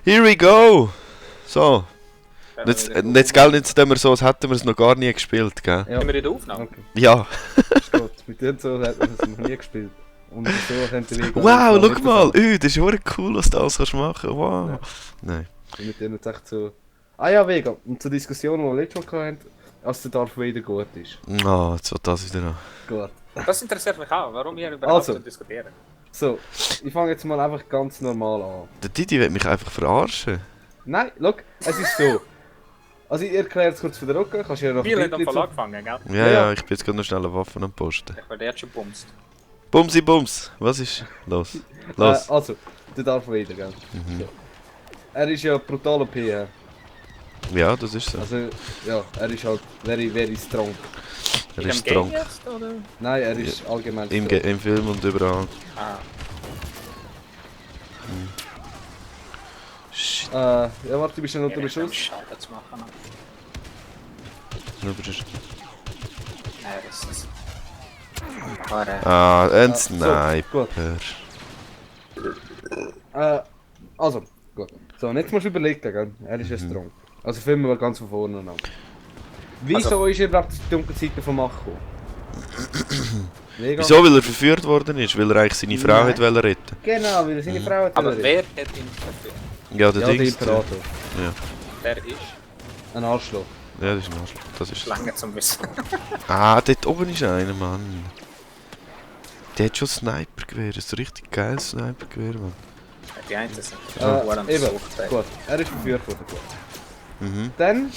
Here we go! So. Jetzt gell, jetzt tun wir so, als hätten wir es noch gar nie gespielt, gell? Ja. Sind wir in der Aufnahme? Okay. Ja. Ist gut. Mit dem so hat man es noch nie gespielt. Und so könnt ihr Wow, schau mal! Das ist wirklich cool, was du alles kannst machen. Wow. Ja. Nein. Und mit denen jetzt echt so... Ah ja, Vega. Und zur Diskussion, die wir letztes Mal hatten, als der Darth Vader gut ist. Oh, jetzt wird das wieder an. Gut. Das interessiert mich auch, warum wir überhaupt Also. diskutieren. So, ich fange jetzt mal einfach ganz normal an. Der Didi will mich einfach verarschen. Nein, look, es ist so. Also ich erkläre es kurz von der Rücken, kannst du ja noch Biel hat am Bildchen Fall angefangen, gell? Ja, Ja. ich bin jetzt gerade noch schnell Waffen am Posten. Ich werde jetzt schon bumst. Bumsi Bums! Was ist los? Los! Also, der Darth Vader, gell? Mhm. So. Er ist ja brutal OP, ja. Ja, das ist so. Also, ja, er ist halt very, very strong. Er In ist dem Game strong. jetzt, oder? Nein, er ist allgemein Im, strong. Im Film und überall. Ah, Shit. Ja, warte, du bist ja noch unter ich Beschuss. Schaden zu machen. Nur Beschuss. Nein, das ist... Warte. Ah, ein so, Sniper. gut. Also, gut. So, und jetzt musst du überlegen, gell? Er ist ja strong. Also filmen wir ganz von vorne an. Wieso Also- ist er überhaupt die dunkle Seite vom Mach gekommen? Mega. Wieso? Weil er verführt worden ist? Weil er eigentlich seine Frau Nein. hat wollen retten. Genau, weil er seine Frau hat. Aber verloren. wer hat ihn verführt? Ja, der Ja, der Dings. Imperator. Der ist Ein Arschloch. Ja, das ist ein Arschloch. Das ist... lange zum Wissen. Ah, dort oben ist einer, Mann. Der hat schon Snipergewehr. Das ist ein richtig geiles Snipergewehr, Mann. Die einen sind am Eben, Sucht. gut. Er ist verführt worden. Gut. Mhm. Dann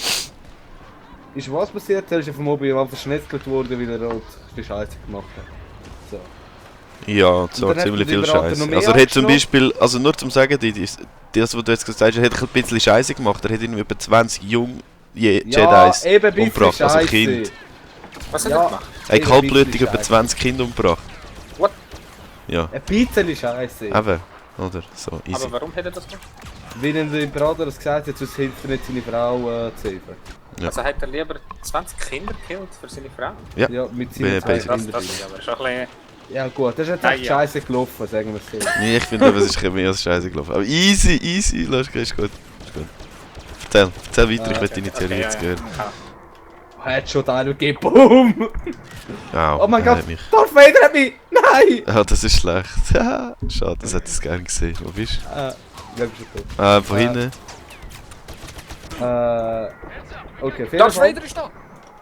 ist was passiert? Er ist ja vom Obi Wan verschnetzelt worden, weil er halt die Scheiße gemacht hat. So. Ja, so dann hat ziemlich der viel Liberator Scheiße. noch mehr Also er hat zum abgeschlagen. Beispiel, also nur zum sagen, das was du jetzt gesagt hast, er hat ein bisschen Scheiße gemacht. Er hat irgendwie etwa 20 junge Jedis eben ein bisschen umgebracht, also Scheisse. Kind. Was hat Ja. er gemacht? Er hat Eben kaltblütig bisschen etwa Scheisse. 20 Kinder umgebracht. What? Ja, Ein bisschen Scheiße. eben. Oder? So, easy. Aber warum hat er das gemacht? Weil ihm der Imperator das gesagt hat, sonst hilft er nicht seine Frau zu helfen. Ja. Also hat er lieber 20 Kinder gekillt für seine Frau? Ja. Ja, mit seinen zwei Basic. Das Kindern. ist aber schon ein bisschen... Ja gut, das ist jetzt Ah, echt ja. scheiße gelaufen, sagen wir es so. Nee, ich finde, es ist mehr als Scheiße gelaufen. Aber easy, lass ist gut. Ist gut. Erzähl weiter, ich will deine Theorie jetzt hören. Hat schon einer gegeben, BOOM! Au, Oh mein er Gott, hat mich. Darth Vader hat mich! Nein! Ah, das ist schlecht. Schade, das hätte ich gerne gesehen. Wo bist Ja, bist du tot. du? Von hinten. Okay, auf jeden Darth Fall. Vader ist da!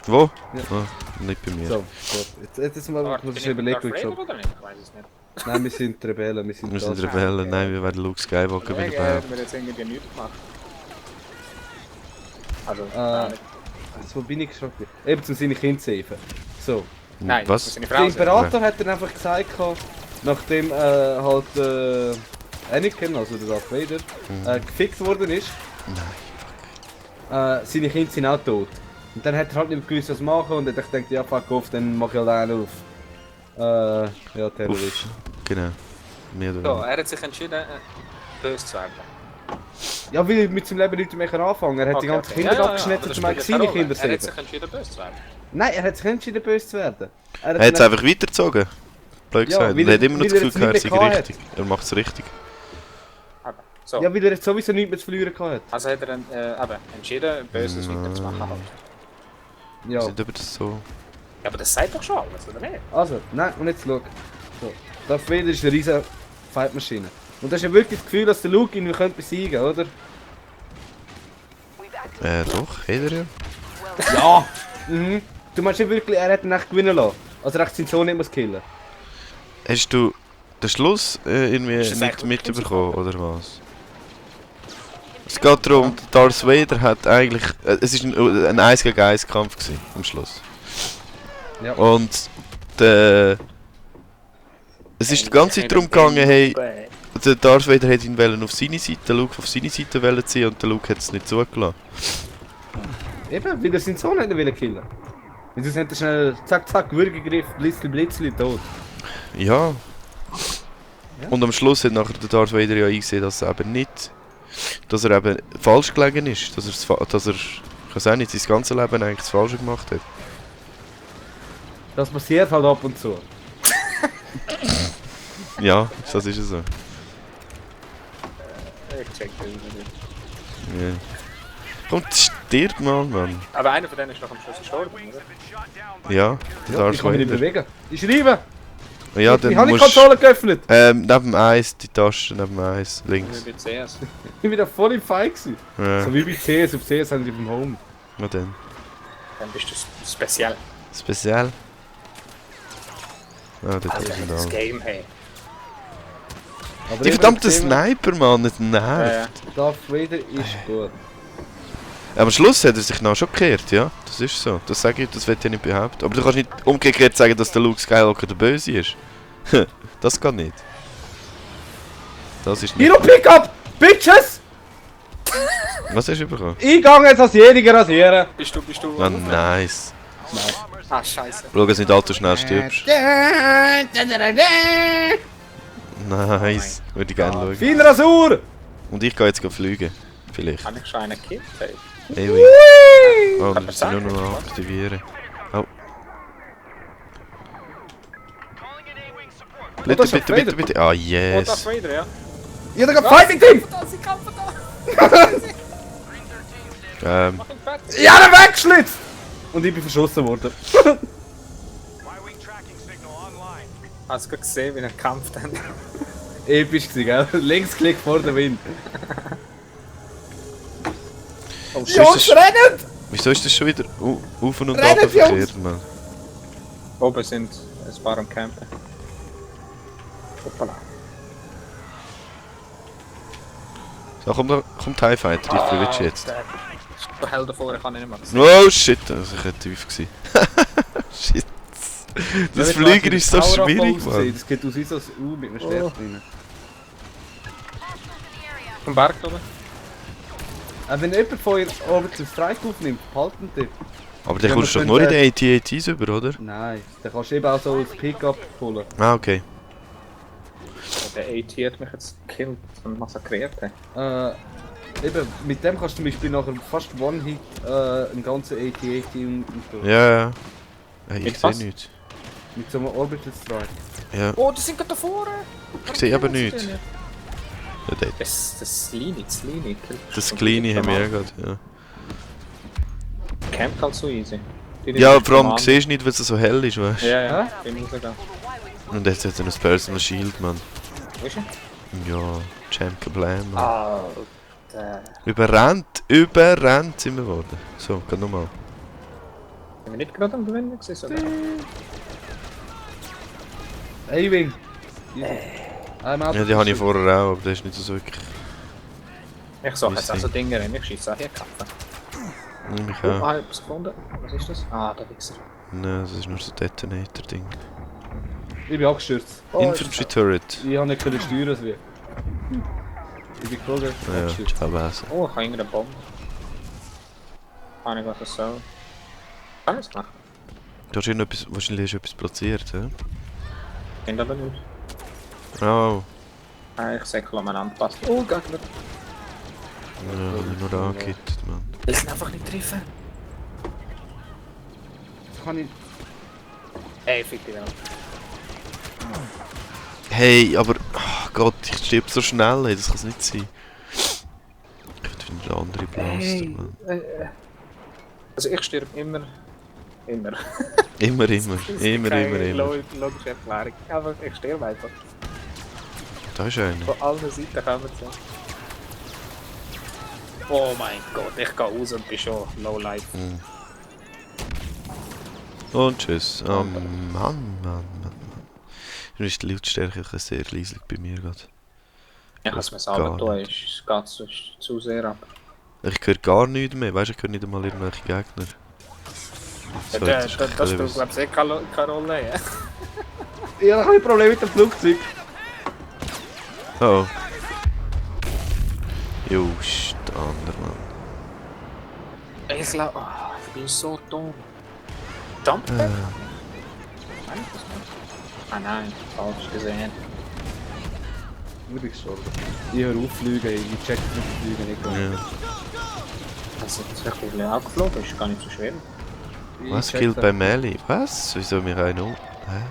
Wo? Ja. Oh, nicht bei mir. So, gut. Jetzt mal, Aber muss bin ich überlegen, Darth wie ich Vader schon. oder nicht? Ich weiß es nicht. Nein, wir sind Rebellen, wir sind Wir sind das. Rebellen, nein, wir werden Luke Skywalker Ja, wieder er hat behaupten. mir jetzt irgendwie nichts gemacht. Also, Wo bin ich schon? Eben, um seine Kinder zu helfen. So. nein, Was? für seine Der Frau. Imperator hat dann einfach gesagt, nachdem halt Anakin, also der Darth Vader, gefickt worden ist, seine Kinder sind auch tot. Und dann hat er halt nicht gewusst, was machen und dann hat er gedacht, ja fuck off, dann mach ich halt einen auf. Ja, Terrorist. Genau. Mehr oder So, weniger. er hat sich entschieden, böse zu werden. Ja, weil er mit seinem Leben nichts mehr anfangen kann. Er hat die ganzen Kinder abgeschnitten, um eigentlich seine Kinder zu Er hat sehen. sich entschieden, böse zu werden. Nein, er hat sich nicht entschieden, böse zu werden. Er hat es einfach weitergezogen. Blöd Ja, gesagt. weil Er hat er- immer noch weil das er Gefühl jetzt gehabt, er nicht sei mehr gehabt richtig. Er macht es richtig. Aber, so. Ja, weil er jetzt sowieso nichts mehr zu verlieren hatte. Also hat er eben entschieden, Böses weiterzumachen. Halt. Ja. Sind aber das so... Ja, aber das sagt doch schon alles, oder nicht? Also, nein, und jetzt schau. So. Darth Vader ist eine riesige Fightmaschine. Und das ist ja wirklich das Gefühl, dass der Luke ihn könnte besiegen, oder? Doch, hat er ja. Ja! Mhm. Du meinst ja wirklich, er hätte ihn echt gewinnen lassen. Also er hätte seinen Sohn nicht mehr killen. Hast du den Schluss irgendwie Ist das nicht eigentlich mitbekommen, oder was? Es geht darum, Darth Vader hat eigentlich... es war ein 1 gegen 1 Kampf gewesen, am Schluss. Ja. Und der... Es ist die ganze Zeit darum gegangen, hey, der Darth Vader hat ihn wollen auf seine Seite, Luke auf seine Seite wollen ziehen und der Luke hat es nicht zugelassen. Eben, weil er seinen Sohn nicht mehr killen. Und sonst hat er schnell zack zack Würgegriff, blitzli blitzli, tot. Ja. Ja. Und am Schluss hat nachher der Darth Vader ja eingesehen, dass er eben nicht... dass er eben falsch gelegen ist. Dass er ich weiß auch nicht, sein ganzes Leben eigentlich das Falsche gemacht hat. Das passiert halt ab und zu. Ja, das ist es so. Ich check das nicht. Ja. Komm, stirb mal, Mann. Aber einer von denen ist noch am Schluss gestorben, oder? Ja, der Ja, Darth ich kann mich nicht Vader. bewegen. Ich schreibe! Ja, Ich dann habe die musst Konsole geöffnet! neben dem Eis, die Tasche neben dem Eis, Wie links. bei CS. Ich bin wieder voll im Fight gewesen. Ja, So wie bei CS. Auf CS haben die vom Home. na dann. Dann bist du speziell. Speziell. Ah, dort Also, sind das alle. Game, hey. Aber Die eben verdammte das Thema, Sniper, Mann, nicht nervt. Ja. Darth Vader ist gut. Am Schluss hat er sich noch schon gekehrt, ja. Das ist so. Das sage ich, das will ich nicht behaupten. Aber du kannst nicht umgekehrt sagen, dass der Luke Skywalker der Böse ist. Das geht nicht. Das ist nicht. Hero Pickup! Bitches! Was hast du bekommen? Ich gehe jetzt als jeniger rasieren. Bist du... Ah, nice. Ah, scheiße. Schau, dass nicht allzu schnell stirbst. Nice. Würde ich gerne schauen. Fein Rasur! Und ich gehe jetzt fliegen. Vielleicht. Kann ich schon einen Kind, hey? Ey, Whee! oh, Kann wir man müssen nur sagen, noch was? aktivieren. Oh. Oh, das Bitte, ist bitte, Vader. bitte, bitte. Ah, Oh, yes. Darth Vader, ja. Ich hab da Fighting Team! Da, sie kämpfen da. Mach ihn fertig. Ich hab ihn weggeschlitzt! Und ich bin verschossen worden. Hast du gerade gesehen, wie er gekämpft hat? Episch gewesen, gell? Linksklick vor dem Wind. Oh, shit. Jungs, rennen! Wieso ist das schon wieder auf und Rennt, ab verkehrt, Mann? Oben sind ein paar am Campen. Hoppala. So, komm TIE Fighter, ich verwitsche jetzt. Der Hell davor, ich kann ihn nicht mehr sehen. Oh shit, das war ein tief gewesen. Shit. Das Flüger ist so schwierig, Mann. Das geht aus wie so ein U mit einem Schwert drin. Vom Berg oben? Wenn jemand von euch Orbital Strike aufnimmt, behalten die. Aber den Ja, kommst du wir doch nur in können den AT-ATs über, oder? Nein, dann kannst du eben auch so als Pickup holen. Ah, okay. Der AT hat mich jetzt gekillt und massakriert. Hey. Eben, mit dem kannst du zum Beispiel nachher fast One-Hit einen ganzen AT-AT umstellen. Ja, ja. Hey, Mit ich sehe was? nichts. Mit so einem Orbital Strike. Ja, Oh, die sind gerade da vorne! ich sehe aber nichts. Ja, dort. Das Kleine, das Kleine. Das Kleine haben wir ja gerade, ja. Camp halt so easy. Ja, vor allem siehst du nicht, weil es so hell ist, weißt du? Ja, ja, Hä? bin rausgegangen. Und jetzt hat er ein Personal Shield, Mann. Wo ist er? Ja, Champ Kablam, Mann. Alter. Überrannt sind wir geworden. So, geh nochmal. Sind wir nicht gerade am Gewinnen gewesen, oder? A-Wing! Einmal Ja, die habe ich vorher auch, aber das ist nicht so wirklich. Ich sag jetzt Weiss also nicht. Dinge rein, ich schieße auch hier Kampfen. Ich Oh, auch. ah, ich hab's gefunden. Was ist das? Ah, der Wichser. Nein, das ist nur so ein Detonator-Ding. Ich bin abgestürzt. Infantry Turret. Ich habe nicht können steuern, es wie. Ich bin geflogen, Ja, abgestürzt. ciao, Base. Oh, ich habe irgendeine Bombe. Kann ich was das soll. Kann ich es machen? Du hast wahrscheinlich hast du etwas platziert, hä? Finde aber nicht. Oh, Ah, ich säckle umeinander. Passt. Oh, Gegner. ja, nur angehittet, Mann. Ich kann einfach nicht treffen. Kann ich... Ey, fick dich Welt. Hey, aber. Oh Gott, ich stirb so schnell, ey, das kann es nicht sein. Ich finde eine andere Blaster, Mann. Also ich sterbe immer. Immer. Immer. Keine logische Erklärung. Aber ich sterbe einfach. Da ist einer. Von allen Seiten kommen sie. Oh mein Gott, ich gehe raus und bin schon low life. Und tschüss. Oh Mann. Du bist die Lautstärke sehr leislich bei mir gerade. Ich kann es mir selber tun, es geht zu sehr ab. Ich höre gar nichts mehr, weißt du, ich höre nicht einmal irgendwelche Gegner. So, Das jetzt spielt, glaube ich, keine Rolle. Ja? Ich habe ein Problem mit dem Flugzeug. Oh. Jo, der andere Mann. Ich glaube, ich bin so dumm. Jumpback? Kann ich das nicht? Ah nein, falsch gesehen. Ich bin gestorben. Ich höre auf fliegen, ich check mit dem Fliegen nicht. Ja. Also, ich bin auch geflogen, ist gar nicht so schwer. Ich Was? check Killed das. by Melee? Was? Wieso mir einer um? Hä?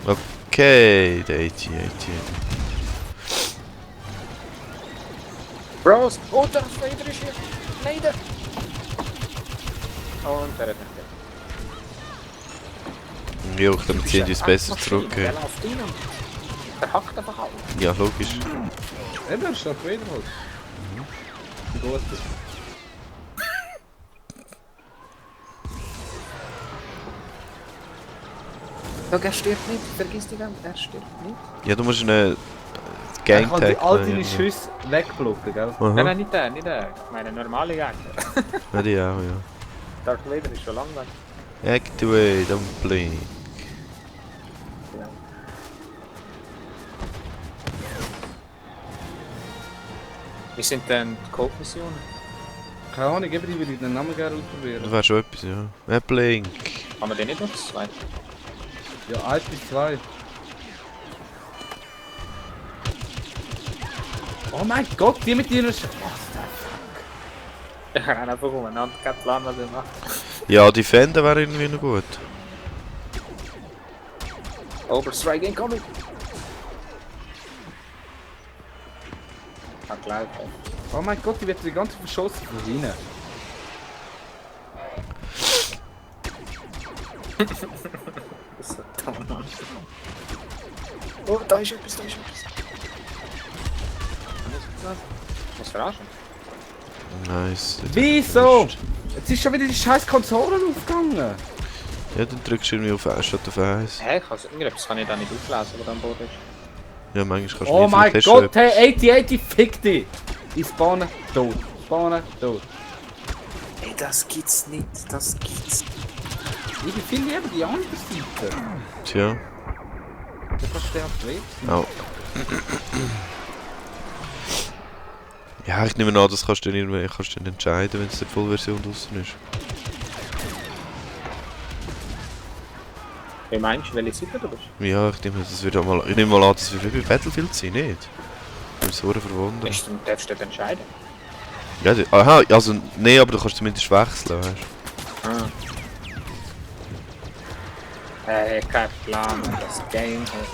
Ah. Okay, der 80. Bros! Oh, der Vader ist hier! Leider! Und der hat nicht Ja, dann ziehen die uns besser zurück. Der läuft rein und der hackt einfach alle. Ja, logisch. Eben, statt Vader halt. Gut. Schau, er stirbt nicht, vergiss die Welt, er stirbt nicht. Ja, du musst einen Er Gang kann die all tackeln. deine Schüsse wegblocken, gell? Nein, Aha. nein, nicht der, nicht der. Ich meine, normale Gegner. Ja, die auch, ja. Darth Vader ist schon lange weg. Activate, don't blink. Wie sind denn die Coop-Missionen? Keine Ahnung, eben die würde ich den Namen gerne ausprobieren. Das wäre schon etwas, ja. Blink. Kann man den nicht noch zwei? Ja, 1 bis 2. Oh mein Gott, die mit ihren Sch... Ich renne einfach umeinander, kein Plan, was er macht. Ja, Defender wäre irgendwie noch gut. Overstrike incoming! Hat gleich. Oh mein Gott, die wird die ganze verschossen von hinten. Das ist so dumm, Mann. Oh, da ist etwas, da ist etwas. Was verarschen? Nice. Wieso? Jetzt ist schon wieder die scheiß Konsole aufgegangen. Ja, dann drückst du irgendwie auf S statt auf 1. Hä, irgendetwas kann ich da nicht auflesen, was da am Boden ist. Ja, manchmal kannst du Oh nie mein vielleicht Gott, hast du hey, 8080, fick dich! Ich spawne tot. Spawne tot. Ey, das gibt's nicht, das gibt's. Ich finde lieber die andere Seite. Tja. Da kannst du den abwechseln. Au. Ja, ich nehme an, das kannst du dann irgendwie kannst du dann entscheiden, wenn es die Vollversion draußen ist. Wie meinst du, welche Seite du bist? Ja, ich nehme mal an, das wird wie bei Battlefield sein, nicht? Ich bin so verwundert. Darfst du das entscheiden? Ja, aha, also, nee, aber du kannst zumindest wechseln, weißt du? Ah. Kein Plan, das Game hat.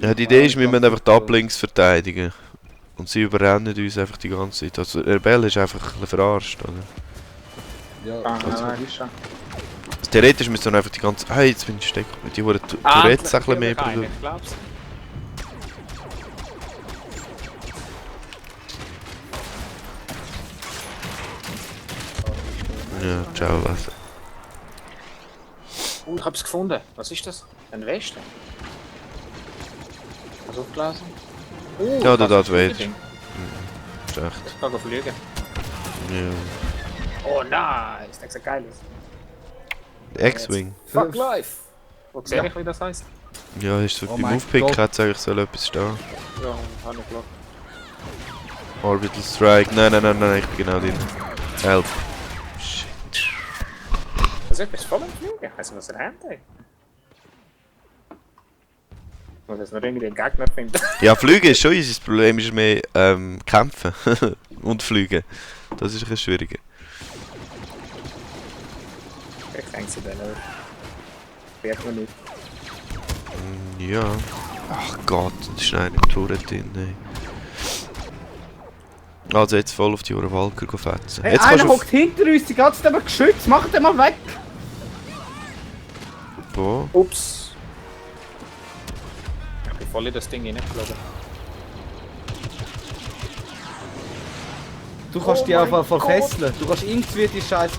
Ja, die Idee ist, wir müssen einfach die Uplinks verteidigen. Und sie überrennen uns einfach die ganze Zeit. Also, Rebell ist einfach ein bisschen verarscht, oder? Ja, Ah, also, nein, schon. Also, theoretisch müssen wir einfach die ganze... Hey, jetzt bin ich stecken. Die Tourettes ein bisschen mehr brauchen. Ich glaub's. Ja, ciao, was. Ich hab's gefunden. Was ist das? Ein Westen? Hast du aufgelesen? Ja, der kannst Darth du Vader. fliegen? Ist echt. Ich kann fliegen. Ja. Oh nice, das sieht geil aus. X-Wing. Fuck life! Wo sehe ich, wie das heisst? Ja, ist so Oh beim mein Aufpick Gott. hat es eigentlich soll etwas stehen. Ja, habe ich geglaubt. Orbital Strike. Nein, ich bin genau drin. Help. Shit. Das ist etwas voll am Fliegen. Ich weiss nicht, was er hat, ey. Ich muss jetzt noch irgendwie den Gegner finden. Ja, Fliegen ist schon easy. Das Problem ist mehr kämpfen und fliegen. Das ist ein bisschen schwieriger. Ich denke sie dann auch. Wird man nicht. Ja. Ach Gott, da ist einer im Turret drin. Ey. Also jetzt voll auf die Walker fetzen. hey, Jetzt einer kannst du auf... hockt hinter uns, die ganze Zeit am Geschütz, mach den mal weg! Wo? Ups. Ich bin voll in das Ding reingeflogen. Du kannst Oh die einfach mein verfesseln. Du kannst irgendwie die scheiß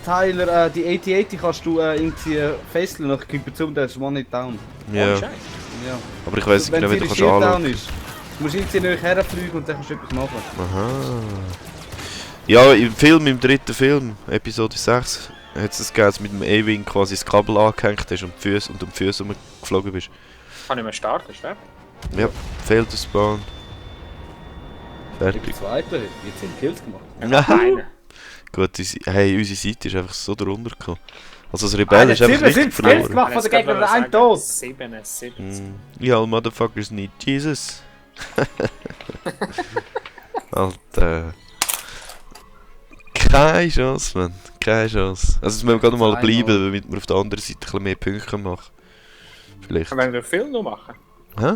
Tyler, die 8080 kannst du irgendwie fesseln, dann gib zu, der ist one hit down. Ja, Oh, Scheiße. Ja. aber ich weiss Wenn genau, wie sie du kannst Shield down anschauen. ist. Du musst irgendwie nicht herfliegen und dann kannst du etwas machen. Aha. Ja, im Film, im dritten Film, Episode 6, hat es das gegeben, dass mit dem A-Wing quasi das Kabel angehängt hast und die Füße rumgeflogen bist. Kann ich mal starten, ist fertig? Ja, failed to spawn. Ich Fertig. bin Zweiter, jetzt 10 Kills gemacht. Nein. Gut, hey, unsere Seite ist einfach so drunter gekommen. Also das Rebell ist einfach 77 richtig Kills verloren. gemacht von der Gegner, ein Tod! 77. Ja, motherfuckers need Jesus. Alter. Keine Chance, man. Keine Chance. Also es müssen wir gerade mal Einmal. bleiben, damit wir auf der anderen Seite ein bisschen mehr Punkte machen. Vielleicht. Wenn wir viel noch machen. Hä?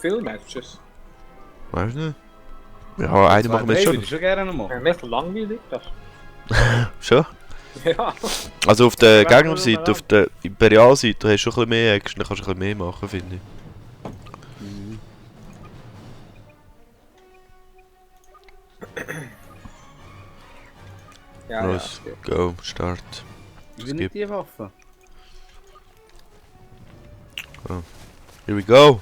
Viel Matches. Weiß nicht. Ja, einen machen wir jetzt Würde schon. ich schon gerne noch machen. Nicht langweilig, das. Schon? Ja. Also auf der Ja, Gegnerseite, auf der Imperialseite, hast du schon ein bisschen mehr Action, dann kannst du ein bisschen mehr machen, finde ich. Ja, Los, ja. go, start. Ich will nicht die Waffe. Here we go!